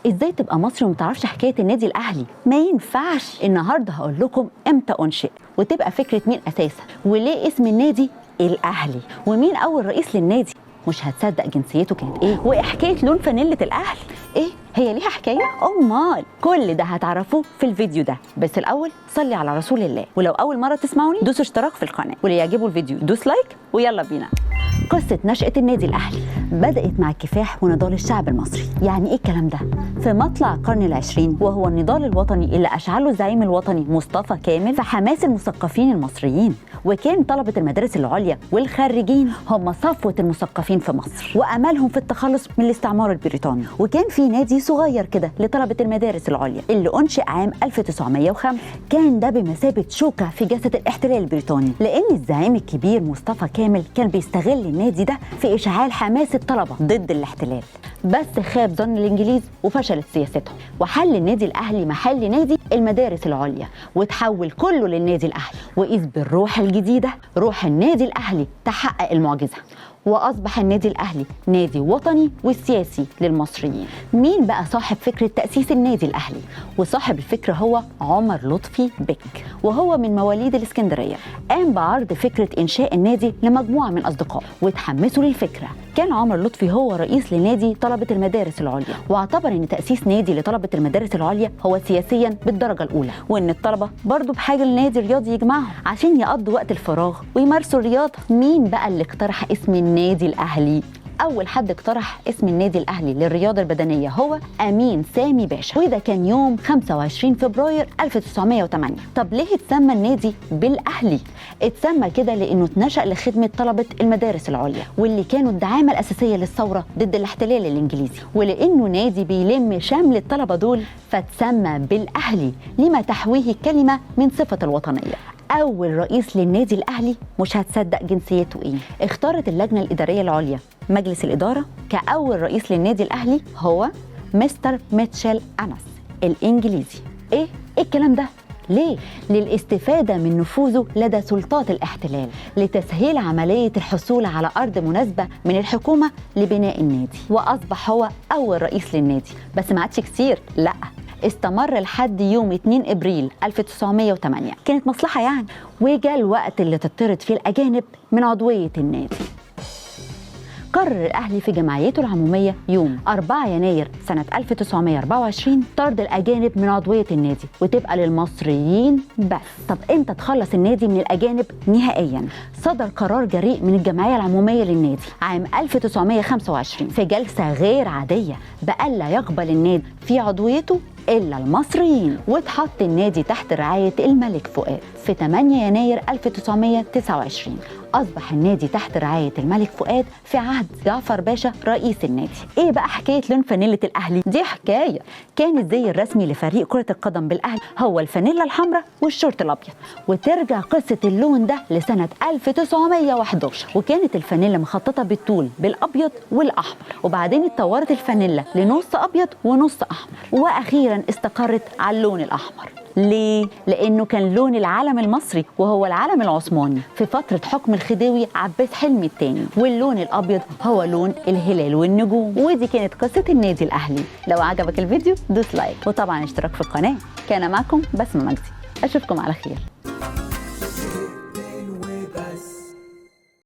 ازاي تبقى مصري وما تعرفش حكاية النادي الاهلي؟ ما ينفعش. النهارده هقول لكم امتى انشئ، وتبقى فكرة مين اساسا، وليه اسم النادي الاهلي، ومين اول رئيس للنادي. مش هتصدق جنسيته كانت ايه، وايه حكاية لون فانيله الاهلي، ايه هي ليها حكاية؟ امال كل ده هتعرفوه في الفيديو ده. بس الاول صلي على رسول الله، ولو اول مرة تسمعوني دوسوا اشتراك في القناة، واللي يعجبه الفيديو دوس like، ويلا بينا. قصة نشأة النادي الأهلي بدأت مع الكفاح ونضال الشعب المصري. يعني إيه الكلام ده؟ في مطلع القرن العشرين، وهو النضال الوطني اللي أشعله الزعيم الوطني مصطفى كامل في حماس المثقفين المصريين، وكان طلبة المدارس العليا والخريجين هم صفوة المثقفين في مصر، وأملهم في التخلص من الاستعمار البريطاني. وكان في نادي صغير كده لطلبة المدارس العليا اللي أنشئ عام 1905. كان ده بمثابة شوكة في جسد الاحتلال البريطاني، لأن الزعيم الكبير مصطفى كامل كان بيستغل النادي ده في إشعال حماس الطلبة ضد الاحتلال. بس خاب ظن الإنجليز وفشلت سياستهم، وحل النادي الأهلي محل نادي المدارس العليا وتحول كله للنادي الأهلي. وإذ بالروح الجديدة، روح النادي الأهلي، تحقق المعجزة، وأصبح النادي الأهلي نادي وطني وسياسي للمصريين. مين بقى صاحب فكرة تأسيس النادي الأهلي؟ وصاحب الفكرة هو عمر لطفي بك، وهو من مواليد الإسكندرية. قام بعرض فكرة إنشاء النادي لمجموعة من أصدقائه وتحمسوا للفكرة. كان عمر لطفي هو رئيس لنادي طلبة المدارس العليا، واعتبر إن تأسيس نادي لطلبة المدارس العليا هو سياسيا بالدرجة الأولى، وإن الطلبة برضو بحاجة لنادي رياضي يجمعهم عشان يقضوا وقت الفراغ ويمارسوا الرياضة. مين بقى اللي اقترح اسم النادي الأهلي؟ أول حد اقترح اسم النادي الأهلي للرياضة البدنية هو أمين سامي باشا، وده كان يوم 25 فبراير 1908. طب ليه اتسمى النادي بالأهلي؟ اتسمى كده لأنه اتنشأ لخدمة طلبة المدارس العليا، واللي كانوا الدعامة الأساسية للثورة ضد الاحتلال الإنجليزي، ولأنه نادي بيلم شمل الطلبة دول فاتسمى بالأهلي لما تحويه الكلمة من صفة الوطنية. أول رئيس للنادي الأهلي مش هتصدق جنسيته إيه. اختارت اللجنة الإدارية العليا مجلس الإدارة كأول رئيس للنادي الأهلي هو مستر ميتشل أنس الإنجليزي. إيه الكلام ده؟ ليه؟ للاستفادة من نفوذه لدى سلطات الاحتلال، لتسهيل عملية الحصول على أرض مناسبة من الحكومة لبناء النادي. وأصبح هو أول رئيس للنادي، بس ما عادش كتير، لأ استمر لحد يوم 2 إبريل 1908. كانت مصلحة يعني. وجاء الوقت اللي تطرد فيه الأجانب من عضوية النادي. قرر الأهلي في جمعيته العمومية يوم 4 يناير سنة 1924 طرد الأجانب من عضوية النادي وتبقى للمصريين بس. طب إمتى تخلص النادي من الأجانب نهائيا؟ صدر قرار جريء من الجمعية العمومية للنادي عام 1925 في جلسة غير عادية بألا يقبل النادي في عضويته إلا المصريين، واتحط النادي تحت رعاية الملك فؤاد. في 8 يناير 1929 أصبح النادي تحت رعاية الملك فؤاد في عهد جعفر باشا رئيس النادي. إيه بقى حكاية لون فانيلة الأهلي؟ دي حكاية. كان الزي الرسمي لفريق كرة القدم بالأهلي هو الفانيلة الحمراء والشورت الأبيض، وترجع قصة اللون ده لسنة 1911، وكانت الفانيلة مخططة بالطول بالأبيض والأحمر، وبعدين اتطورت الفانيلة لنص أبيض ونص أحمر، وأخيرا استقرت على اللون الأحمر. ليه؟ لأنه كان لون العلم المصري وهو العلم العثماني في فترة حكم الخديوي عباس حلمي الثاني، واللون الأبيض هو لون الهلال والنجوم. ودي كانت قصة النادي الأهلي. لو عجبك الفيديو دوس like، وطبعا اشتراك في القناة. كان معكم بسمة مجدي، أشوفكم على خير.